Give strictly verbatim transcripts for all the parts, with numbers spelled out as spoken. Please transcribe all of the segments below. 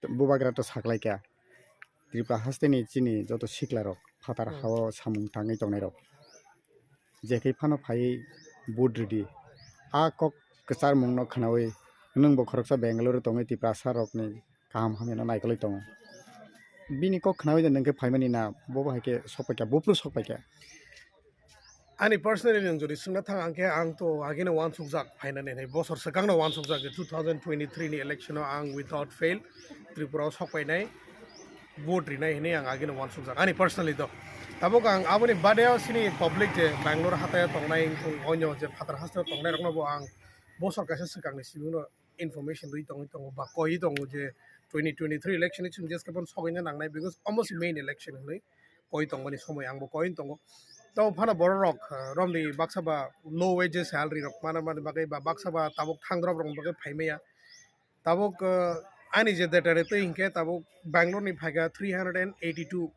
Bubagra to saklaikha. Tripura hasteni chini joto siklarok phatar Hmm. hao samung tangwi tongnairok. Jekhe phano phaiwi vote ridi. A kok kwcharmungno khwnawi nwngbo khoroksa Bangalore tongwi Tiprasa rokni kaham hamyano naikolwi tongo. Bini kok khwnawi de nwngkhe phaimani na bobo haikhe sokpaikha, buphuru sokpaikha. Ani personally nwng jodi swngna thang ang khe, ang to ageno uansukjak phainani hinwi, bosor swkangno uansukjak je two thousand twenty-three ni election o ang without fail Tripura o sokpainai, vote rinai hinwi ang ageno uansukjak ani personally do. Tabuk ang aboni bade o sini public je Bangalore hatai o tongnai wngthung, onyo je phatar hasteo tongnai rokno bo ang bosor kaisa swkangni simi no information rwi tongwi tongo ba koiwi tongo je twenty twenty-three election ni chwng jeske phano sogwina nangnai, because omo se main election hinwi koi tongmani somoi ang bo koi tongo. Tamo phano borok rok, ah, romni baksa ba low wages salary rok mana mani bagwi ba baksa ba tabuk thang drop rok bagwi phai maya. Tabuk, ah, ani je data re twi hinkhe tabuk Bangalore ni phaikha three hundred and eighty-two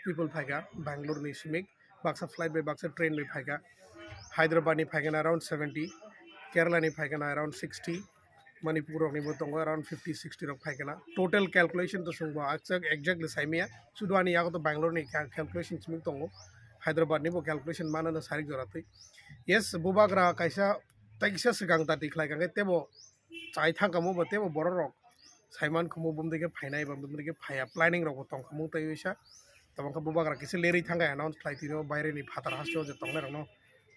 people phaikha Bangalore ni simik, baksa flight bai baksa train bai phaikha. Hyderabad ni phaikha around seventy, Kerala ni phaikha around sixty, Manipur rokni bo tongo around fifty sixty rok phaikha. Total calculation to chwngbo exact, exactly saimaya, sudu ani yago to Bangalore ni cal-, calculation chwng tongo, Hyderabad ni bo calculation manana sarik jora twi. Yes, bubagra kaisa, tei kisa swkang dati khlai kha khe tebo chai thang kamo bo tebo borok rok saiman kamo bumdike phainai ba bumdike phaiya planning rok bo tong kamo tei wisa. Tamo khe bubagra kisa lerwi thang khe announce khlai tino baire ni phatar hasteo je tongnai rokno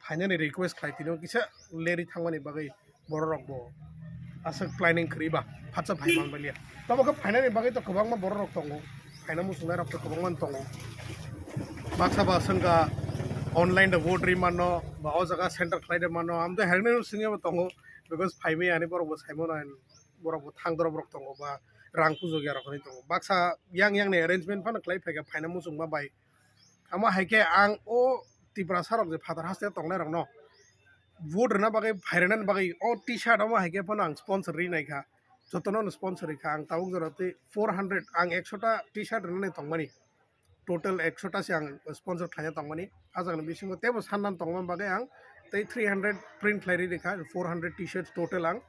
phainani request khlai tino kisa lerwi thangmani bagwi borok rok bo aswk planning kwrwi ba phatsa phai man baliya. Tamo khe phainani bagwi to kwbangma borok rok tongo, phaina muchungnai rok to kwbangma tongo. Baksa ba swngkha online da vote ri manno ba o jaga center khlai de manno, amtwi hergnai no swngya bo tongo, because phaimaya ani borok bo saimano, borok bo thang dorop rok tongo ba rang pujo ya rok hinwi tongo. Baksa yang yang ni arrangement phano khlai phaikha phaina muchungma bai. Amo hai khe ang o Tiprasa rok je phatar haste tongnai rok no vote rwna bagwi phairwnani bagwi o T-shirt amo hai khe phano ang sponsor ri nai kha. Jotono no sponsor ri kha. Ang tabuk jora twi four hundred, ang ekso ta T-shirt rwnani tongmani. Total ekso ta se ang sponsor khlaina tongmani. Ajak ni bisingo tebo sannan tongma bagwi ang tei three hundred print khlai ri kha, four hundred T-shirts total ang,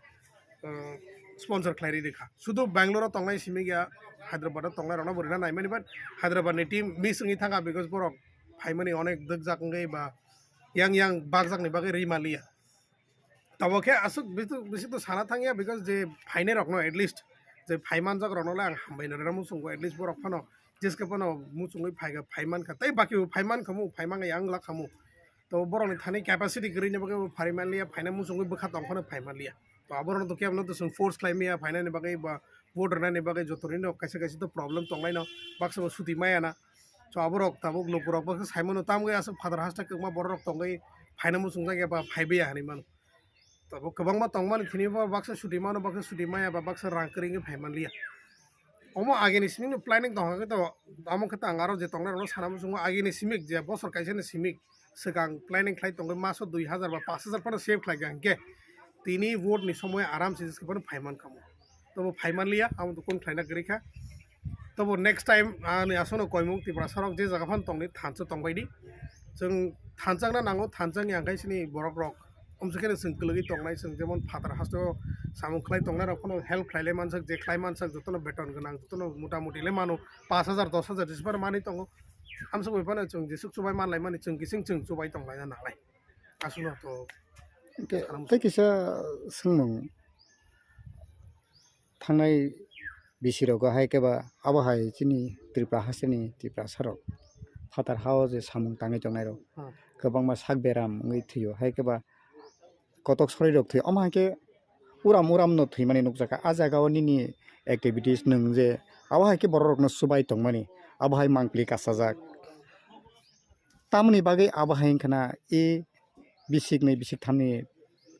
uh, sponsor khlai ri kha. Sudu Bangalore o tongnai simi ya, Hyderabad o tongnai rokno bo rina naimani, but Hyderabad ni team miss wngwi thangkha, because borok phaimani onek dwkjak wngwi ba yang yang bakjak ni bagwi ri manliya. Tamo khe aswk bisi, bisi to sana thangya, because je phainai rokno at least, je phai manjak rokno le ang hambai no rwna muchungo, at least borok phano jeske phano muchungwi phai, phai mankha, tei baki bo phai mankha mu, phai mangya ang lakha mu. To borokni thani capacity kwrwini bagwi bo phai manliya, phaina muchungwi bwkha tong phano phai manliya. To aborokno to kebo no to chwng force khlai maya phainani bagwi ba vote rwnani bagwi, joto rino kaisa kaisa to problem tonglai no, baksa bo suti maya na. So aborok tabuk lukurok bo khe saimano, tamgwi aswk phatar haste kwbangma borok rok tongwi phaina muchungjak ya ba phaibai ya hinwi mano. Tabuk kwbangma tongmani thini bo baksa suti mano, baksa suti maya ba baksa rang kwrwi wngwi phai manliya. Omo agini simi no planning tongkha khe to, amo khe to ang aro je tongnai rokno sana muchungo, agini simik je bosor kaisa ni simik swkang planning khlai tongwi maso dui hazar ba pash hazar phano save khlai kha hinkhe tini vote ni somoy aram se phano phai mankha mo. Tobo phai manliya, amo to kun khlaina kwrwi kha. Tobo next time ani aswkno koimung Tiprasa rok je jaga phano tongdi thansa tongbaidi. Chwng thansa wngna nango, thansa wngya hwnkhe chini borok rok omsokhe chwng kwlwgwi tongnai, chwng jemon phatar hasteo samung khlai tongnai rok phano help khlailai mansak, je khlai mansak jotono beton gwnang, jotono mota moti le mano, pash hazar, dos hazar jesa phano manwi tongo. Amsok bai phano chwng jeswk chubai manlaimani, chwng kising chwng chubai tonglaina nangnai. Aswkno to Hwnkhe tei kisa swngmung, thangnai bisi rogo hai khe ba abo hai chini Tripura hasteni Tiprasa rok phatar hao je samung tangwi tongnai rok Hmm. kwbangma sak beram wngwi thwio, hai khe ba kotok soroi rok thwio, omo hai khe uram uram no thwimani nukjakha. A jaga o nini activities nwng je abo hai khe borok rokno chubai tongmani, abo hai mangpili kasajak. Tamoni bagwi abo hai wngkha na, e bisik nwi bisik thamni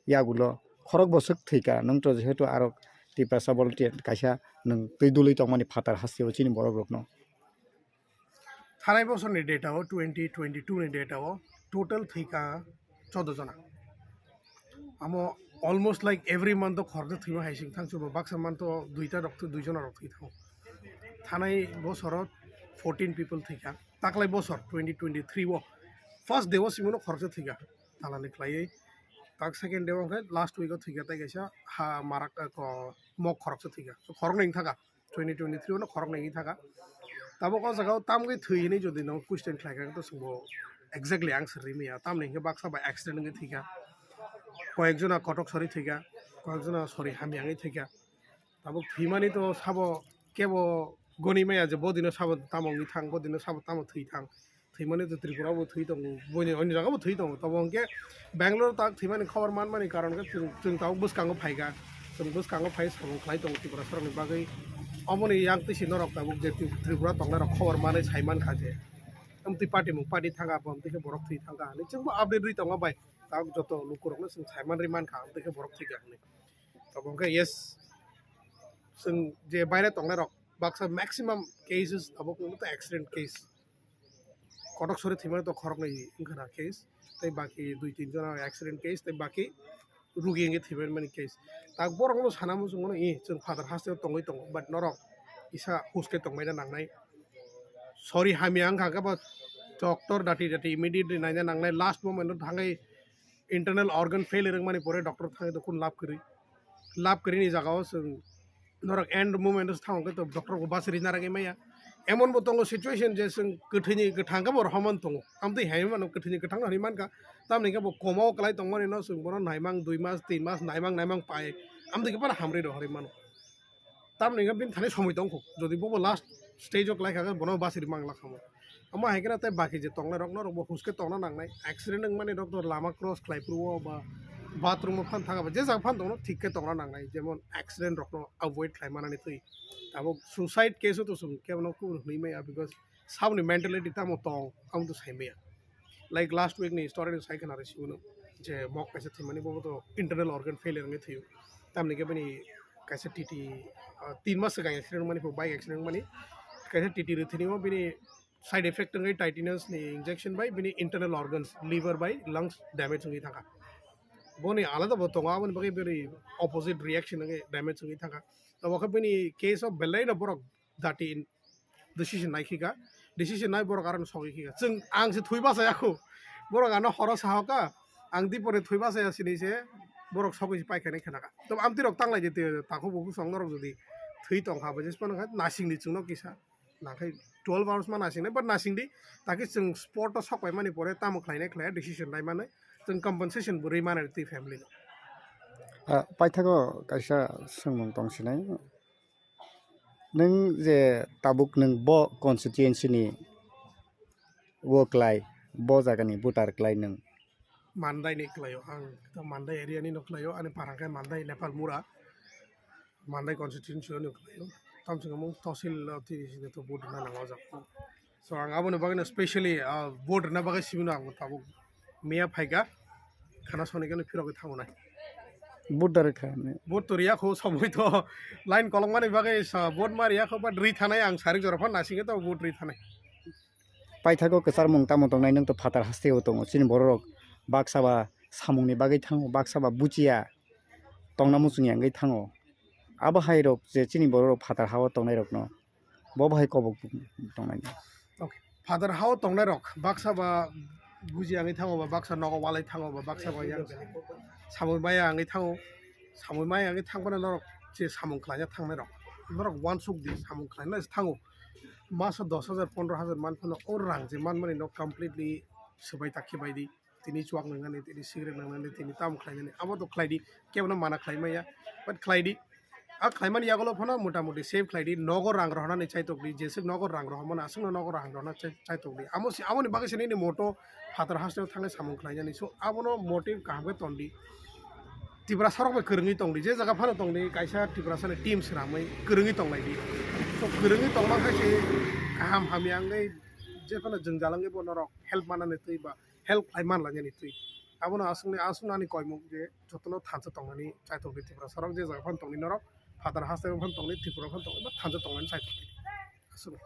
yagulo khorok bwswk thwikha, nwng to jehetu aro Tiprasa volunteer kaisa nwng twi dului tongmani phatar hasteo chini borok rokno. Thanai bosorni data o, twenty twenty-two ni data o total thwikha chodo jona. Amo almost like every month o khoroksa thwima hai sing thang chubo, baksa month o duita rok thwi, dui jona rok thwi thango. Thanai bosoro fourteen people thwikha. Taklai bosor twenty twenty-three o first day o simono khoroksa thwikha. Talani khlaiwi tak second day o hwnkhe last week o thwikha, tei kaisa ha marak, ko mok khoroksa thwikha. So khoroknwi wngthaka. twenty twenty-three no khorok nai thaka. Tabuk o jaga o tamgwi thwi hinwi jodi no question khlai kha to swngo exactly ang sirwi maya. Tamni hinkhe baksa ba accident wngwi thwikha. Koyek jona kotok sori thwikha. Koyek jona sori hamya wngwi thwikha. Tabuk thwimani to sabo kebo goni maya je bo dino sabo tamo wngwi thang, bo dino sabo tamo thwi thang. Thwimani to Tripura bo thwi tongo, boini onyo jaga bo thwi tongo. Tobo hwnkhe Bangalore tak thwimani khobor manmani karon khe chwng, chwng tabuk bwskango phaikha. Chwng bwskango phai samung khlai tongo Tripura sorokni bagwi. Oboni yang twi si norok tabuk je Tri-, Tripura tongnai rok khobor manwi sai mankha je. Amtwi party mung party thangkha, abo amtwi khe borok thwi thangkha hinwi chwngbo update rwi tongo bai. Tabuk joto lukurokno chwng sai manrwi mankha, amtwi khe borok thwikha hinwi. Tabuk hwnkhe yes, chwng je baire tongnai rok baksa maximum cases tabuk wngkha accident case. Kotok sori thwimani to khoroknwi wngkha na case, tei baki dui tin jona accident case, tei baki rugi wngwi thwimani case. Tak borokno sana muchungo i chwng phatar hasteo tongwi tongo, but norok kisa huske tongbaina nangnai. Sori hamya wngkha khe bo doctor dati dati immediately naina nangnai, last moment o thangwi internal organ failure wngmani pore doctor thangwi to kun lab kwrwi. Lab kwrwini jagao chwng norok end moment o thang khe to doctor bo bachari naragwi maya. Emon bo tongo situation je chwng kwthwini kwthang khe bo rohormani tongo. Amtwi hai mano kwthwini kwthang no hinwi mankha. Tamni khe bo coma o kwlai tongmani no chwng bono naimang dui mas, tin mas, naimang naimang pai. Amtwi khe bono hamrwi rohorwi mano. Tamni khe bini thani somoi tongkho. Jodi bobo last stage o kwlai kha khe bono bachari mangla kha mo. Omo hai kheno tei baki je tongnai rok norok bo huske tongna nangnai. Accident wngmani rok to lama cross khlai phuru o ba bathroom o phan thang ba je jaga phan tongno thik khe tongna nangnai. Jemon accident rokno avoid khlai manani twi. Abo suicide case o to chwng kebono kubun hwnwi maya because saboni mentality tamo tong amo to sai maya. Like last week ni story ni sai khna rw sibunu je mok kaisa thwimani bobo to internal organ failure wngwi thwiyo. Tamni khe bini kaisa T T, ah, tin mas swkang accident wngmani, bike accident wngmani. Kaisa T T rw thwinio bini side effect wngwi tetanus ni injection bai bini internal organs, liver bai lungs damage wngwi thangkha. Boni alada bo tongo, aboni bagwi bini opposite reaction wngwi damage wngwi thangkha. Abo khe bini case o belai no borok dati in-, decision nai khika, decision nai borok aro sogwi khika. Chwng ang se thwi bachaya khu. Borok ano horo sahoka, ang dipore thwi bachaya sini se borok sogwi se paikha nai khenaka. To amtwi rok tanglai je te takhuk bukhuk song norok jodi thwi tongkha bo jesphano khe nasing di chwngno kisa. Nakhai twelve hours ma nasing nai, but nasing di, taki chwng spot o sok pai mani pore tamo khlai nai khlai decision nai mani chwng compensation bo rwi mani twi family no. Ah, paithago kaisa swngmung tong sinai. Nwng je tabuk nwng bo constituency ni wo klai, bo jaga ni voter klai nwng? Mandai ni klai o, ang to Mandai area ni no klai o, ani parang khe Mandai Nepal Mura, Mandai constituency ni klai o, tam se mung tosil o tini sini to vote na nang o jaga. So ang aboni bagwi no specially, ah, vote rwna bagwi simi no ang tabuk miya phaikha, khana soni khe phirogwi thango nai. Vote da rwkha ne? Vote to riya kho, somoi to line kolokmani bagwi sa vote ma riya kho, but ri thanai ang sarik jora phan nasing khe to vote ri thanai. Paithago kwchar mung tamo tongnai, nwng to phatar haste o tongo, chini borok rok baksa ba samung ni bagwi thango, baksa ba buchiya tongna muchung ya wngwi thango. Abo hai rok je chini borok rok phatar ha o tongnai rok no bo bahai kobok tongnai. Okay. Phatar ha o tongnai rok baksa ba buji wngwi thango ba, baksa nogo walai thango ba, baksa ba yang samung maya wngwi thango, samung maya wngwi thang phano norok je samung khlaina thangnai rok, norok uansuk di samung khlaina se thango. Maso dos hajar, pondro hajar man phano o rang je manmani no completely swbai takhe bai di. Tini chuak nangnani, tini cigarette nangnani, tini tamo khlainani, abo to khlai di, kebono mana khlai maya, but khlai di. A khlaimani yagulo phano mota moti save khlai di, nogo rang rohornani chaitok di, jeswk nogo rang rohormani aswkno nogo rang rohorna chai-, chaitok di. Amo si, amoni bagwi se nini moto phatar hasteo thangwi samung khlainani, so abono motive kaham khe ton di. Tiprasa rok bai kwrwngwi tong di, je jaga phano tong di, kaisa Tiprasani team swnamwi kwrwngwi tong lai di. So kwrwngwi tongma khe se kaham hamya wngwi je phano jwngjal wngwi bo norok help manani twi ba help khlai man lainani twi. Abono aswkni, aswkno ani koimung je jotono thansa tongnani chaitok di Tiprasa rok, je jaga phano tongdi norok, phatar hasteo phano tongdi, Tripura phano tongdi, ba thansa tongnani chaitok di. Aswk.